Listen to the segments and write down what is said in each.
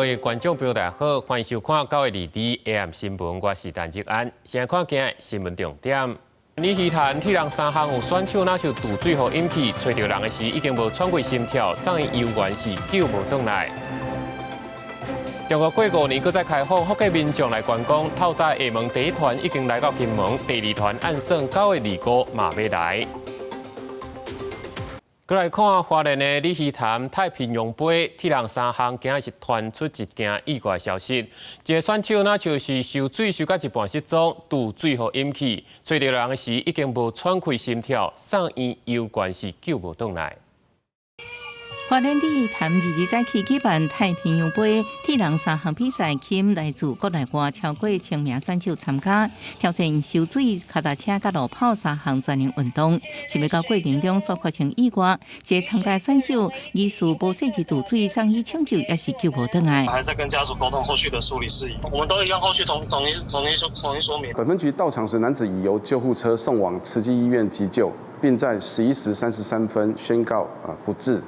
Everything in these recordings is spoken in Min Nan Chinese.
各位觀眾朋友，大家好，歡迎收看9月22 AM 新聞，我是陳志安。先來看今日新聞重點。鯉魚潭鐵人三項有選手若是墮水予淹去，揣著人的時已經無喘氣心跳，送醫猶原是救無轉來。中國過5年閣再開放，福建民眾來觀光。透早廈門第一團已經來到金門，第二團按算9月25嘛欲來。閣來看花蓮的鯉魚潭太平洋杯鐵人三項，今日是傳出一件意外消息。一個選手若就是泅水泅到一半失蹤，墮水予淹去，揣著人的時已經無喘氣心跳，送醫猶原是救無轉來。花蓮鯉魚潭22早起舉辦太平洋杯鐵人三項比賽，吸引來自國內外超過1000名選手參加，挑戰泅水、跤踏車佮路跑三項專項運動。想袂到過程中煞發生意外，一個參加選手疑似無細緻墮水，送醫搶救也是救無轉來。還在跟家屬溝通後續的處理事宜，我們都一樣後續統一說明。本分局到場時，男子已由救護車送往慈濟醫院急救，並在11時33分宣告不治。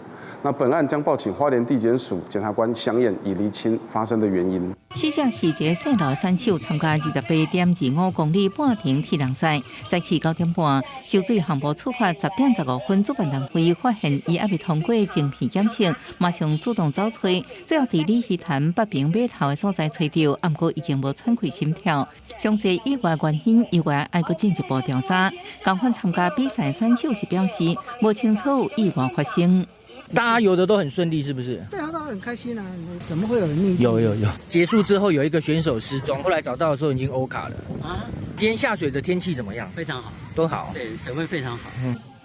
那本案將報請花蓮地檢署檢察官詳驗，以釐清發生的原因。死者是一個細路選手，參加28.25公里半程鐵人賽，早起9點半泅水項目出發，10點15分，主辦單位發現伊猶未通過晶片檢測，馬上主動走揣，最後佇鯉魚潭北平碼頭的所在揣著，毋過已經無喘氣心跳。詳細意外原因，猶原愛閣進一步調查。共款參加比賽選手是表示，無清楚有意外發生。大家游的都很順利，是不是？對啊，都很開心啊！怎麼會有人溺？有有有。結束之後有一個選手失蹤，後來找到的時候已經歐卡了。啊！今天下水的天氣怎麼樣？非常好，都好。對，水溫非常好。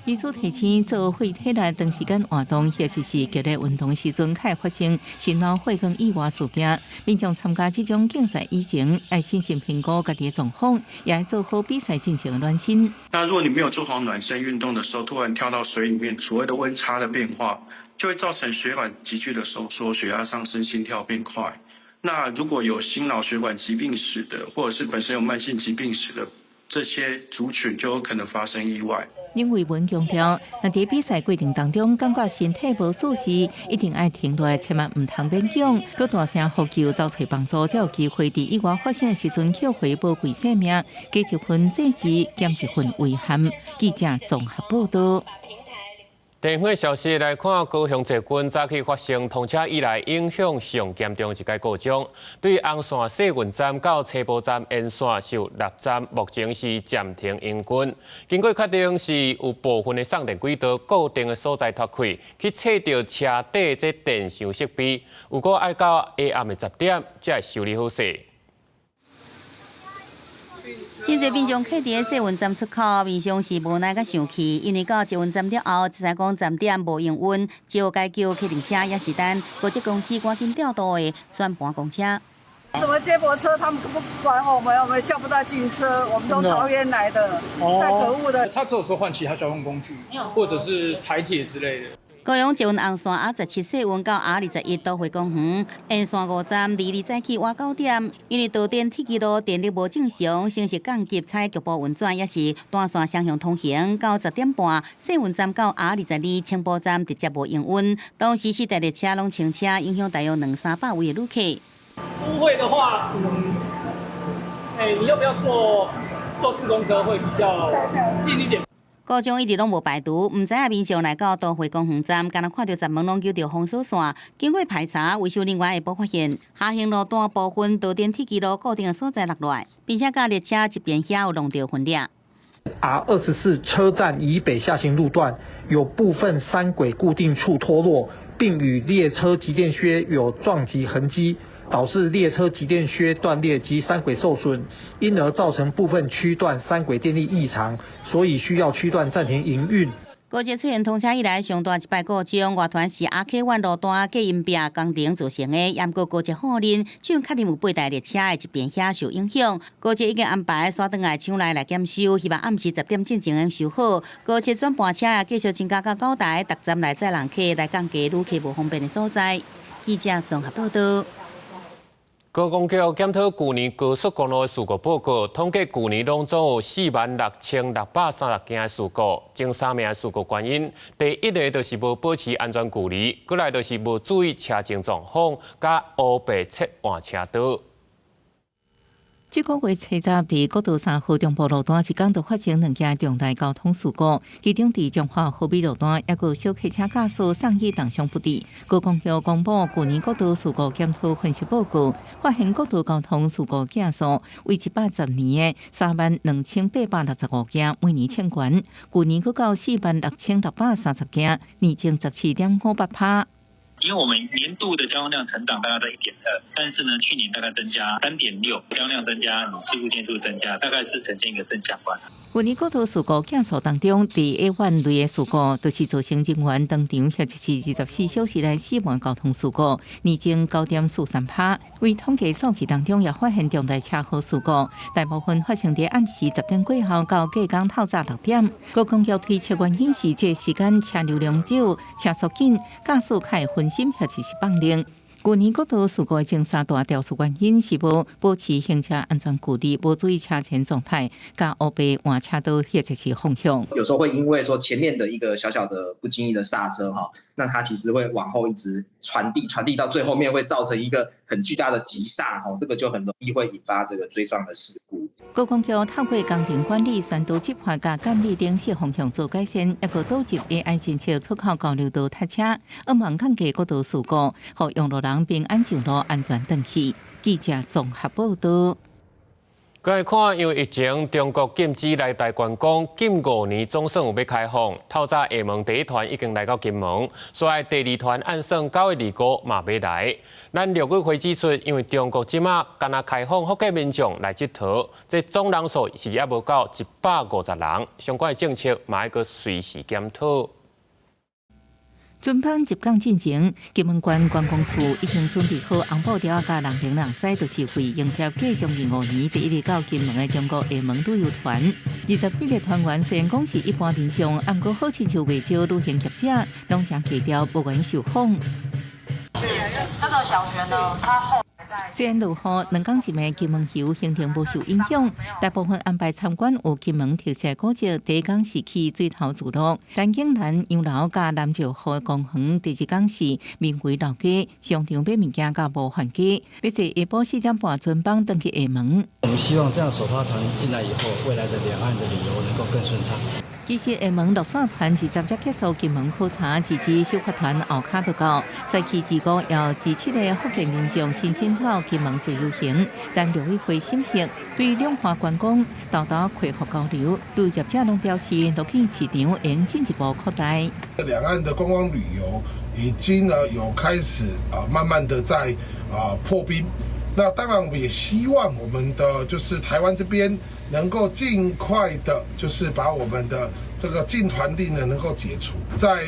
醫師提醒做費體力長時間活動，或者是劇烈運動時陣，較會發生心腦血管意外事件。民眾參加這種競賽以前，愛審慎評估家己的狀況，也愛做好比賽進前的暖身。那如果你沒有做好暖身運動的時候，突然跳到水裡面，所謂的溫差的變化，就會造成血管急劇的收縮，血壓上升，心跳變快。那如果有心腦血管疾病史的，或者是本身有慢性疾病史的這些族群，就有可能發生意外。林偉文強調，若佇比賽過程當中感覺身體無舒適，一定愛停落來，千萬毋通勉強，閣大聲呼救，走揣幫助，才有機會佇意外發生的時陣捡回寶貴性命，加一分細緻，減一分遺憾。記者綜合報道。電話消息來看，高雄捷運早起發生通車以來影響上嚴重一個故障，對紅線世運站到車埔站沿線受六站，目前是暫停營運。經過確定是有部分的送電軌道固定的所在脫開，去切著車底這電箱設備，有閣愛到下暗的10點才會修理好勢。真濟民眾客佇世運站出口，面上是無奈佮生氣，因為到捷運站了後，才知講站點無營運，只好改叫客運車，抑是等高捷公司趕緊調度的轉盤公車。什麼接駁車，他們都不管我們，我們叫不到警車，我們從桃園來的，太可惡了。他只有說換其他交通工具，或者是台鐵之類的。高雄捷運紅線 R17世運到 R21都會公園沿線五站，22早起晚9點，因為導電鐵支路電力無正常，先是降級採局部運轉，抑是單線雙向通行。到10點半，世運站到 R22青埔站直接無營運。當時四台列車攏清車，影響大約兩三百位的旅客。都會的話，欸，你要不要坐四公車會比較近一點？故障一直攏無排除，毋知影民眾來到都會公園站，敢若看著閘門攏揪著封鎖線。經過排查，維修人員下晡發現，下行路段部分導電鐵支路固定的所在落來，並且佮列車集電遐有弄著分裂。 R24車站以北下行路段有部分三軌固定處脫落，並與列車集電靴有撞擊痕跡，導致列車集電靴斷裂及三軌受損，因而造成部分區段三軌電力異常，所以需要區段暫停營運。高鐵出現通車以來上大一擺故障，外傳是阿 K 灣路段隔音壁工程造成的，毋過高捷否認，只確認有八台列車的集電靴受影響。高捷已經安排徙轉來廠內來檢修，希望暗時10點進前能修好。高鐵轉盤車也繼續增加到九台，逐站來載人客，來降低旅客無方便的所在。記者綜合報道。高公局檢討舊年高速公路的事故報告，統計舊年攏總有46,630件的事故，前三名的事故原因，第一个就是無保持安全距離，閣來就是無注意車前狀況，佮烏白切換車道。這個月初十，佇國道3號中部路段，一工就發生兩件重大交通事故，其中佇彰化和美路段，抑閣有小客車駕駛送醫重傷不治。高公局公布舊年國道事故檢討分析報告，發現國道交通事故件數為110年的32,865件，每年衝懸，舊年閣到46,630件，年增17.58%。因為我們年度的交通量成長大概在1.2，但是呢，去年大概增加3.6，交通量增加，你事故件數增加，大概是呈現一個正相關。舊年國道事故件數當中，佇 A 1類的事故，就是造成人員當場或者是24小時內死亡交通事故，年增9.43%。為統計數據當中，也發現重大車禍事故，大部分發生佇暗時10點過後到隔工透早6點。高公局推測原因是這時間車流量少、車速緊、駕駛較會分心或者是放冷。舊年國道事故前三大肇事原因是無保持行車安全距離、無注意車前狀態、佮烏白換車道或者是方向。有時候會因為說前面的一個小小的不經意的剎車哈，那它其實會往後一直傳遞，傳遞到最後面會造成一個很巨大的急剎哈，這個就很容易會引發這個追撞的事故。高公局透過工程管理、宣導執法、佮監理等四方向做改善，抑閣導入 AI 偵測出口交流道塞車，向望降低國道事故，予用路人平安上路、安全轉去。記者綜合報道。閣來看，因為疫情，中國禁止來台觀光，禁5年總算有欲開放。透早廈門第一團已經來到金門，所以第二團按算9月25嘛欲來。咱陸委會指出，因為中國這馬干焦開放，福建民眾來𨑨迌，這總人數是猶無夠150人，相關的政策嘛愛閣隨時檢討。船班入港進前，金門縣觀光處已經準備好紅布條佮人龍人驶，就是為迎接過將近5年第一個到金門的中國廈門旅遊團。27個團員雖然講是一般民眾，毋過好親像袂少旅行業者，攏誠低調，無願受訪。這個小學呢，它後雖然落雨，2工一暝金門遊行程無受影響，大部分安排參觀有金門特色古蹟，第一工是去水頭聚落、陳景蘭洋樓佮南石湖公園，第二工是明回老街、商場買物件佮模範街，欲坐下晡4點半船班轉去廈門。我們希望這樣首發團進來以後，未來的兩岸的旅遊能夠更順暢。其實廈門陸線團20才結束金門考察，直至首發團後跤就到，再去2、5有27個福建民眾申請到金門自由行，但陸委會審核對兩岸觀光沓沓恢復交流，旅業者攏表示，落去市場會進一步擴大。兩岸的觀光旅遊已經呢有開始啊，慢慢的在啊破冰。那當然，我們也希望我們的就是台灣這邊能夠盡快的，就是把我們的這個禁團令呢能夠解除，在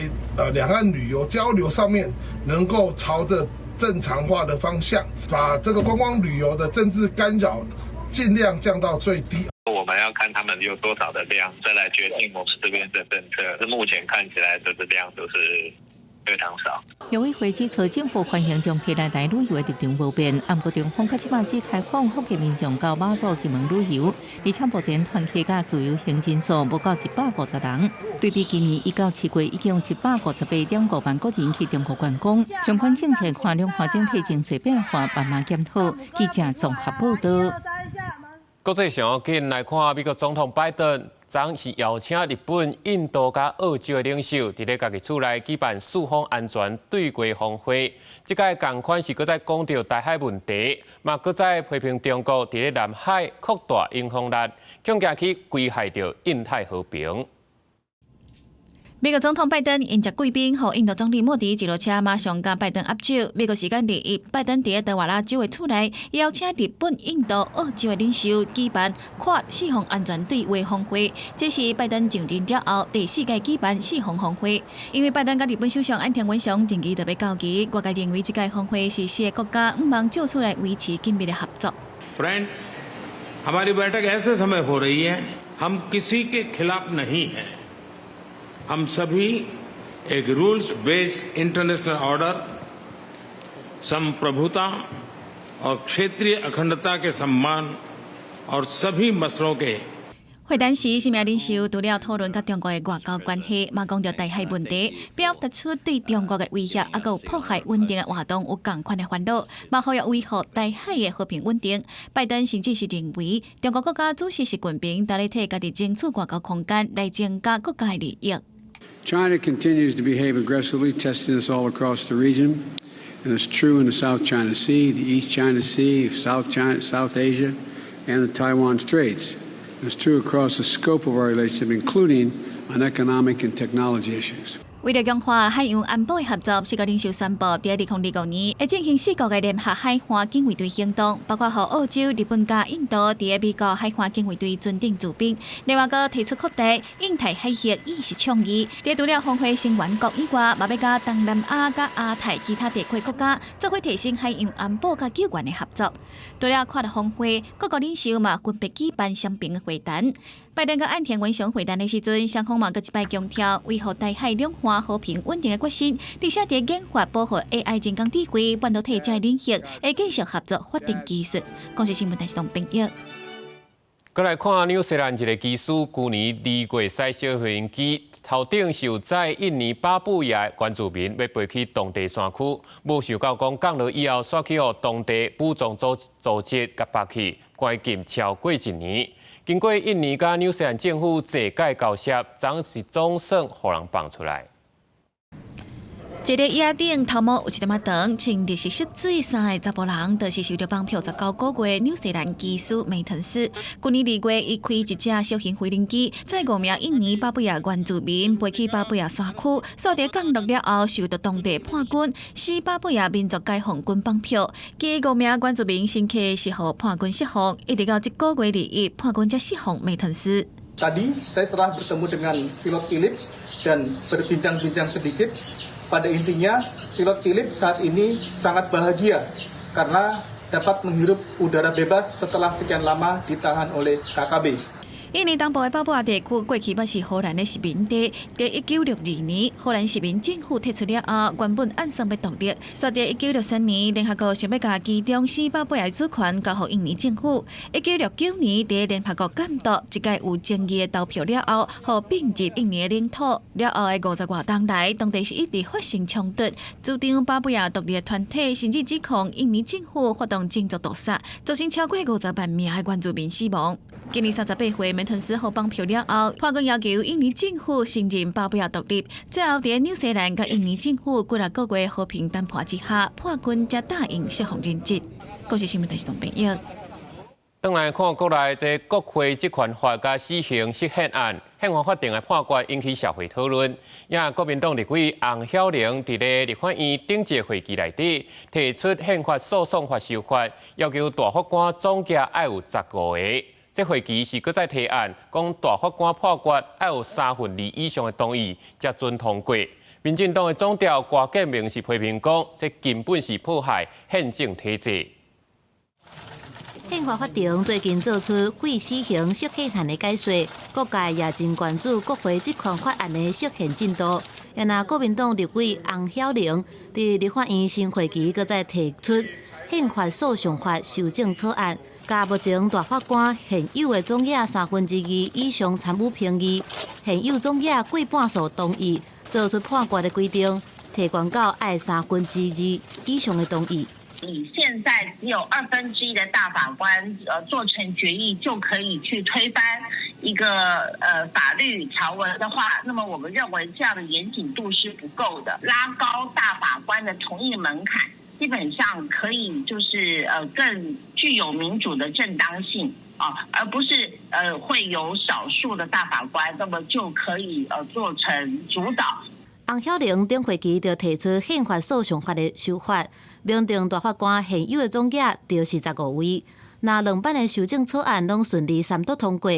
兩岸旅遊交流上面能夠朝着正常化的方向，把這個觀光旅遊的政治干擾盡量降到最低。我們要看他們有多少的量，再來決定我們這邊的政策。是目前看起來的量都是非常少。陸委會指出，政府歡迎中國來台旅遊的立場無變，毋過中方到這擺只開放福建民眾到馬祖、金門旅遊，而且目前團客佮自由行人數無夠150人。對比今年一到7月已經有158.5萬個人去中國觀光，相關政策看兩岸整體情勢變化，慢慢檢討。記者綜合報道。國際上緊來看，美國總統拜登昨是邀請日本、印度佮澳洲的領袖，佇咧家己厝內舉辦四方安全對話峰會。這擺仝款是閣再講著台海問題，嘛閣再批評中國佇咧南海擴大影響力，恐驚去危害著印太和平。美國總統拜登迎接貴賓，予印度總理莫迪一落車，馬上佮拜登握手。美國時間二一，拜登佇德瓦拉州的厝內邀請日本、印度、澳洲的領袖舉辦跨四方安全對話峰會。這是拜登上任了後第四屆舉辦四方峰會。因為拜登佮日本首相岸田文雄任期就欲到期，外界認為這屆峰會是四个國家向望藉此來維持緊密的合作。 Friends，हमारी बैठक ऐसे समय हो रही है, हम किसी के खिलाफ नहीं हैं। हम सभी एक rules based international order, संप्रभुता और क्षेत्रीय अखंडता के सम्मान और सभी मसलों के 會談時，三名領袖除了討論佮中國的外交關係，嘛講著台海問題，表達出對中國的威脅，抑閣有破壞穩定的活動有仝款的煩惱，嘛呼籲維護台海的和平穩定。拜登甚至是認為，中國國家主席習近平焦咧替家己爭取外交空間來增加國家的利益。 China continues to behave aggressively, testing us all across the region, and it's true in the South China Sea, the East China Sea, South China, South Asia, and the Taiwan Straits. It's true across the scope of our relationship, including on economic and technology issues. 為著強化海洋安保的合作，四國領袖宣布，佇2025年會進行四國的聯合海岸警衛隊行動，包括予澳洲、日本佮印度佇美國海岸警衛隊船頂駐兵。另外，閣提出擴大印太海域意識倡議。佇除了峰會成員國以外，嘛欲佮東南亞佮亞太其他地區國家做伙提升海洋安保佮救援的合作。除了跨國峰會，各國領袖嘛分別舉辦雙邊的會談。拜登佮岸田文雄會談的時陣，雙方嘛閣一擺強調維護台海兩岸和平穩定的決心，而且佇研發保護 AI 人工智慧、半導體這個領域，會繼續合作發展技術。公視新聞台是董編譯。閣來看紐西蘭一个機師，舊年2月駛小飛行機頭頂受載印尼巴布亞原住民，欲飛去當地山區，無想到講降落以後，煞去予當地武裝組織共縛去，關禁超過一年。經過印尼佮紐西蘭政府坐解交涉，總是總算予人放出來。一个椅仔頂頭毛有一點仔長，穿綠色色水衫的查埔人，就是受著綁票19個月紐西蘭機師梅騰斯。舊年2月，伊開一隻小型飛行機，載五名印尼巴布亞原住民飛去巴布亞山區，煞佇降落了後，受到當地叛軍西巴布亞民族解放軍綁票。這五名原住民先客是予叛軍釋放，一直到這個月21，叛軍才釋放梅騰斯。 Tadi saya setelah bertemu dengan pilot Philip dan berbincang-bincang sedikit. Pada intinya, pilot Philip saat ini sangat bahagia karena dapat menghirup udara bebas setelah sekian lama ditahan oleh KKB. 印尼東部的巴布亞地區過去捌是荷蘭的殖民地。佇1962年，荷蘭殖民政府退出了後，原本按算欲獨立。煞佇1963年，聯合國想欲共其中西巴布亞的主權交予印尼政府。1969年，佇聯合國監督一屆有爭議的投票了後，予併入印尼的領土。了後的50外冬來，當地是一直發生衝突，主張巴布亞獨立的團體甚至指控印尼政府發動種族屠殺，造成超過50萬名的原住民死亡。今年38歲，梅騰斯予綁票了後，叛軍要求印尼政府承認巴布亞獨立。最後，佇紐西蘭佮印尼政府幾若個月和平談判之下，叛軍才答應釋放人質。公視新聞台是董編譯。轉來看國內這國會職權法佮死刑釋憲案，憲法法庭的判決引起社會討論。也國民黨立委洪曉玲佇咧立法院頂一個會期內底提出憲法訴訟法修法，要求大法官總額愛有15個。這會期是閣再提案，講大法官判決愛有三分二以上的同意，才準通過。民進黨的總召郭建明是批評講，這根本是破壞憲政體制。憲法法庭最近做出廢死刑釋憲案的解說，各界也真關注國會職權法案的釋憲進度。若國民黨立委洪曉玲佇立法院新會期閣再提出憲法訴訟法修正草案，共目前大法官現有的總額三分之二以上參與評議，現有總額過半數同意，做出判決的規定，提懸到愛三分之二以上的同意。你現在只有二分之一的大法官做成決議就可以去推翻一個法律條文的話，那麼我們認為這樣的嚴謹度是不夠的。拉高大法官的同意門檻，基本上可以就是更具有民主的正當性啊，而不是會有少數的大法官，那麼就可以做成主導。洪曉玲頂會期就提出憲法訴訟法的修法，明定大法官現有的總額就是15位。若兩版的修正草案攏順利三讀通過，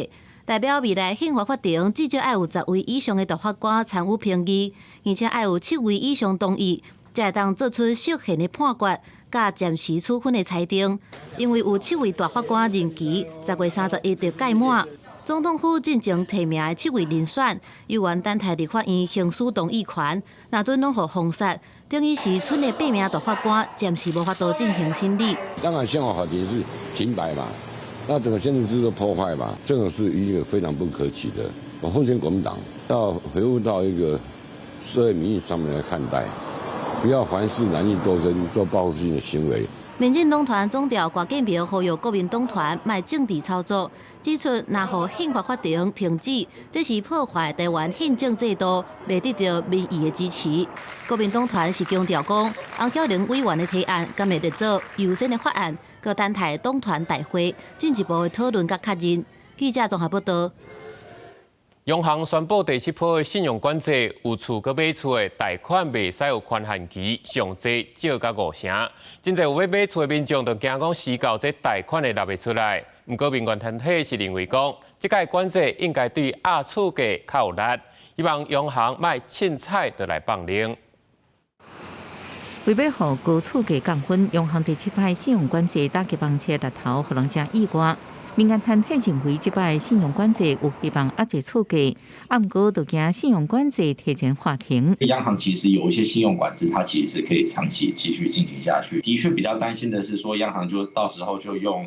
代表未來憲法法庭至少愛有10位以上的大法官參與評議，而且愛有七位以上同意，才會當做出釋憲的判決，佮暫時處分的裁定。因為有七位大法官任期10月31就屆滿，總總統府進前提名的七位人選，猶原等待立法院行使動議權，若準攏予封殺，等於是賰的八名大法官暫時無法度進行審理。當然，憲法法庭是停擺嘛，那整個憲政制度破壞嘛，這個是一個非常不可取的。我奉勸國民黨要回復到一個社會民意上面來看待，不要凡事藍綠鬥爭，做報復性的行為。民進黨團總召郭建明呼籲國民黨團莫政治操作，指出若予憲法法庭停止，這是破壞台灣憲政制度，袂得到民意的支持。國民黨團是強調講，洪巧玲委員的提案，敢會列做優先的法案，閣等待黨團大會進一步的討論佮確認。記者綜合報道。央行宣布第七波的信用管制，有厝佮買厝的貸款袂使有寬限期，上濟借到五成。真濟有欲買厝的民眾就驚講時到這貸款會納袂出來。毋過民權團體是認為講，這擺管制應該對壓厝價較有力，希望央行莫凊彩就來放冷。為欲予高厝價降溫，央行第七擺信用管制打擊房市力頭，予人誠意外。民間團體認為，這擺信用管制有希望壓制厝價，毋過就驚信用管制提前喊停。央行其實有一些信用管制，它其實是可以長期繼續進行下去。的確比較擔心的是，說央行就到時候就用，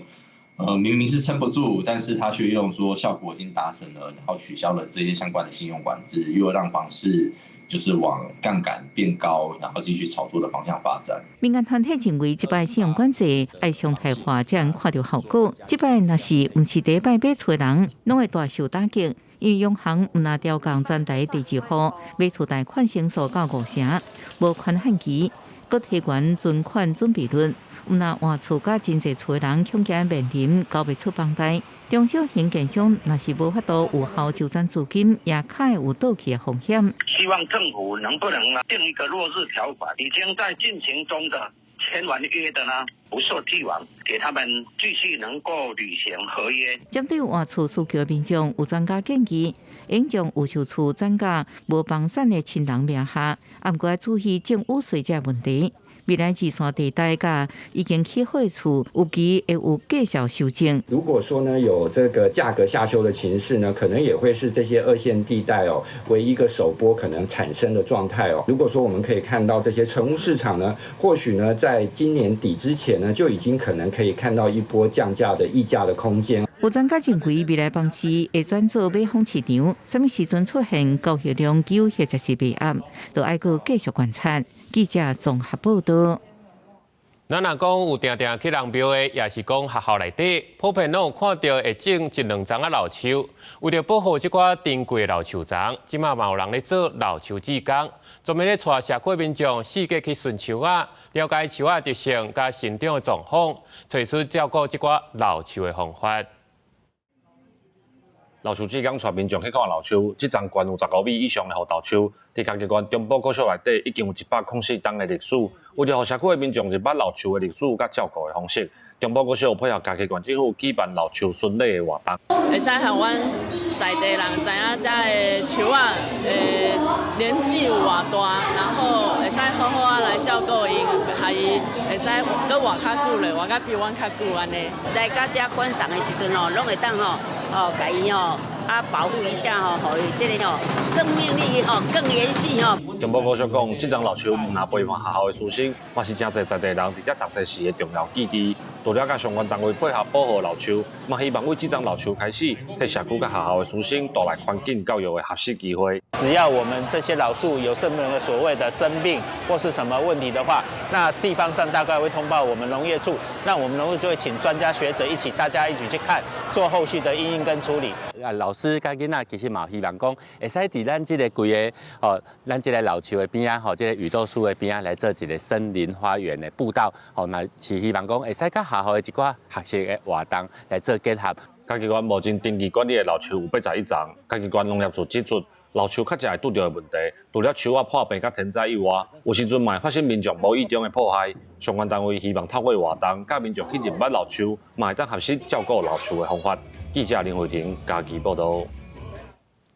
明明是撐不住，但是他卻用說效果已經達成了，然後取消了這些相關的信用管制，又讓房市就是往槓桿變高，然後繼續炒作的方向發展。民間團體認為，這擺信用管制愛常態化，才能看著效果。這擺若是毋是第一擺買厝的人，攏會大受打擊。因為央行毋但調降全台第二戶買厝貸款成數到五成，無寬限期，閣提懸存款準備率。毋但換厝佮真濟厝的人恐驚面臨交袂出房貸，中小型建商若是無法度有效周轉資金，也較會有倒去的風險。希望政府能不能定一個落日條款，已經在進行中的簽完約的呢，不受既往，給他們繼續能夠履行合約。針對換厝需求的民眾，有專家建議，應將預售厝轉嫁無房產的親人名下，毋過愛注意贈與稅這個問題。未來二線地帶佮已經起好厝，預計會有繼續修正。如果說呢有這個價格下修的情勢呢，可能也會是這些二線地帶哦為一個首波可能產生的狀態哦。如果說我們可以看到這些成屋市場呢，或許呢在今年底之前呢，就已經可能可以看到一波降價的溢價的空間。有專家認為，未來房市會轉做買方市場，啥物時陣出現交易量急或者是賣壓，都愛閣繼續觀察。記者綜合報道。咱若講有定定去人廟的，抑是講學校內底，普遍攏有看著會種一兩叢仔老樹。為著保護這寡珍貴的老樹叢，這馬嘛有人咧做老樹志工，專門咧帶社區民眾四界去巡樹仔，了解樹仔特性佮成長的狀況，揣出照顧這寡老樹的方法。老樹志工帶民眾去看老樹，這叢懸有15米以上的胡桃樹，佇嘉義縣中埔國小內底已經有104叢的歷史。為著予社區的民眾認捌老樹的歷史佮照顧的方式，中埔國小配合嘉義縣政府舉辦老樹巡禮的活動。會使予阮在地人知影遮的樹仔的年紀有偌大，然後會使好好仔來照顧𪜶，予伊會使閣活較久咧，活甲比阮較久按呢。來到遮觀賞的時陣吼，攏會當吼，哦，共伊吼啊保護一下吼，予伊這个吼生命力吼更延續吼。中埔國小講，這叢老樹毋但陪伴學校的師生，嘛是誠濟在地人佇遮讀冊時的重要記憶。除了佮相關單位配合保護老樹，嘛希望為這叢老樹開始，替社區佮學校的師生帶來環境教育的學習機會。只要我們這些老樹有什麼所謂的生病或是什麼問題的話，那地方上大概會通報我們農業處，那我們農業就會請專家學者一起，大家一起去看，做後續的因應跟處理。啊，老師佮囡仔其實嘛希望講，會使佇咱這個規个吼，咱這個老樹的邊仔吼，這個雨豆樹的邊仔來做一個森林花園的步道，吼，嘛是希望講會使佮學校的一寡學習的活動來做結合。嘉義縣目前登記管理的老樹有81叢，嘉義縣農業處指出，老樹較濟會拄著的問題，除了樹仔破病佮天災以外，有時陣嘛會發生民眾無意中的破壞。相關單位希望透過活動，教民眾去認捌老樹，嘛會當學習照顧老樹的方法。記者林慧婷嘉義報導。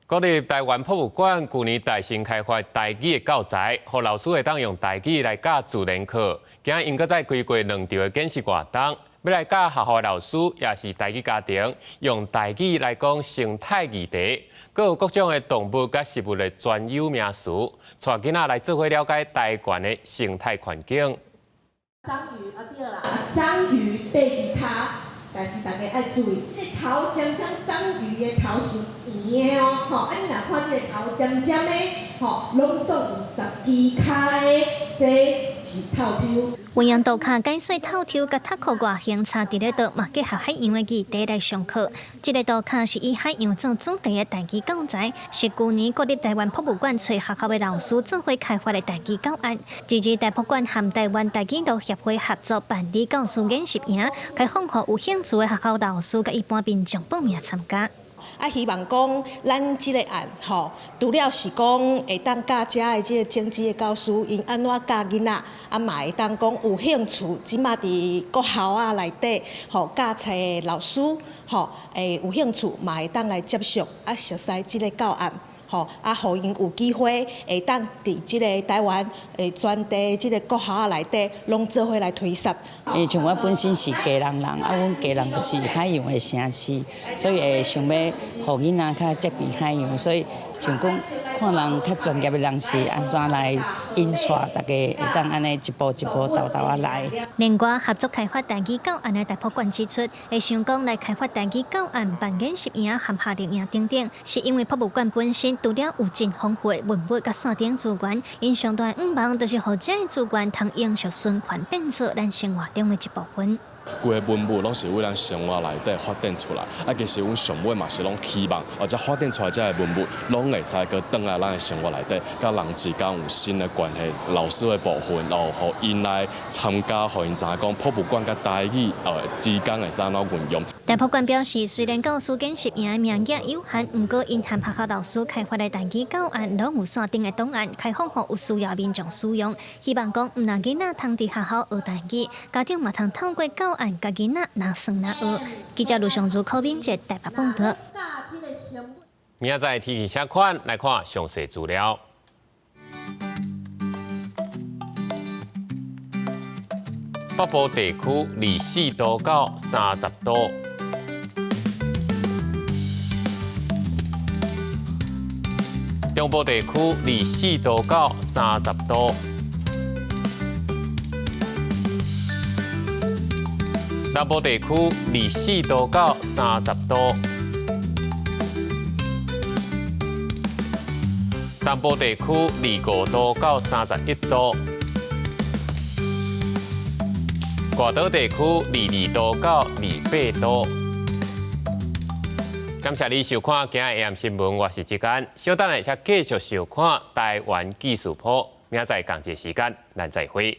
國立臺灣博物館舊年大新開發台語的教材，予老師會當用台語來教自然課。今仔𪜶閣再開過兩場的見習活動，欲來教學校老師，抑是台語家庭，用台語來講生態議題，閣有各種的動物佮食物的專有名詞，帶囡仔來做伙了解台灣的生態環境。章魚啊對啦，章魚爬二跤，但是大家愛注意，這个頭尖尖章魚的頭是圓的哦，吼，啊你若看這个頭尖尖的，吼，攏總有十支跤的，這是透抽。運用圖卡解說透抽佮讀殼外形差佇咧佗，嘛結合海洋的議題來上課。這个圖卡是以海洋做主題的台語教材，是舊年國立臺灣博物館揣學校的老師做伙開發的台語教案。這次台博館和臺灣台語路協會合作辦理教師研習營，開放予有興趣的學校老師佮一般民眾報名參加。啊，希望講咱這个案吼，除了是講會當教遮的這个種子的教師，𪜶按怎教囡仔，啊嘛會當講有興趣，這馬佇國校仔內底吼教冊的老師吼，會有興趣嘛會當來接觸啊，熟悉這个教案。吼，啊，予𪜶有機會會當佇這个臺灣的全地這个國校內底，攏做伙來推廣。因為像我本身是基隆人，啊，阮基隆就是海洋的城市，所以會想欲予囡仔較接近海洋，所以想講看人較專業的人士按怎來引帶大家會當按呢一步一步沓沓仔來。另外，合作開發台語教案的台博館指出，會想講來開發台語教案辦研習營和夏令營等等，是因為博物館本身除了有真豐富的文物佮線頂資源，𪜶上大的願望就是予這个資源通永續循環，變做咱生活中的一部分。規个文物攏是為咱生活內底發展出來，啊，其實阮上尾嘛是攏希望，或者發展出來這个文物，攏會使閣轉來咱的生活內底，佮人之間有新的關係。老師的部分，然後予𪜶來參加，予𪜶知影講博物館佮台語之間會使按怎運用。台博館表示，雖然教師研習營的名額有限，毋過𪜶和學校老師開發的台語教案，攏有線頂的檔案，開放予有需要民眾使用。希望講，毋但囡仔通佇學校學台語，家長嘛通透過教案，共囡仔若耍若學。記者盧尚如、柯敏哲台北報導。明仔載天氣啥款？來看詳細資料。北部地區24度到30度。中部地區24度到30度。南部地區24度到30度。東部地區25度到31度。外島地區22度到28度。感謝你收看今日 AM 新聞，我是志堅。稍等下，請繼續收看台灣記事簿。明仔載仝一个時間，咱再會。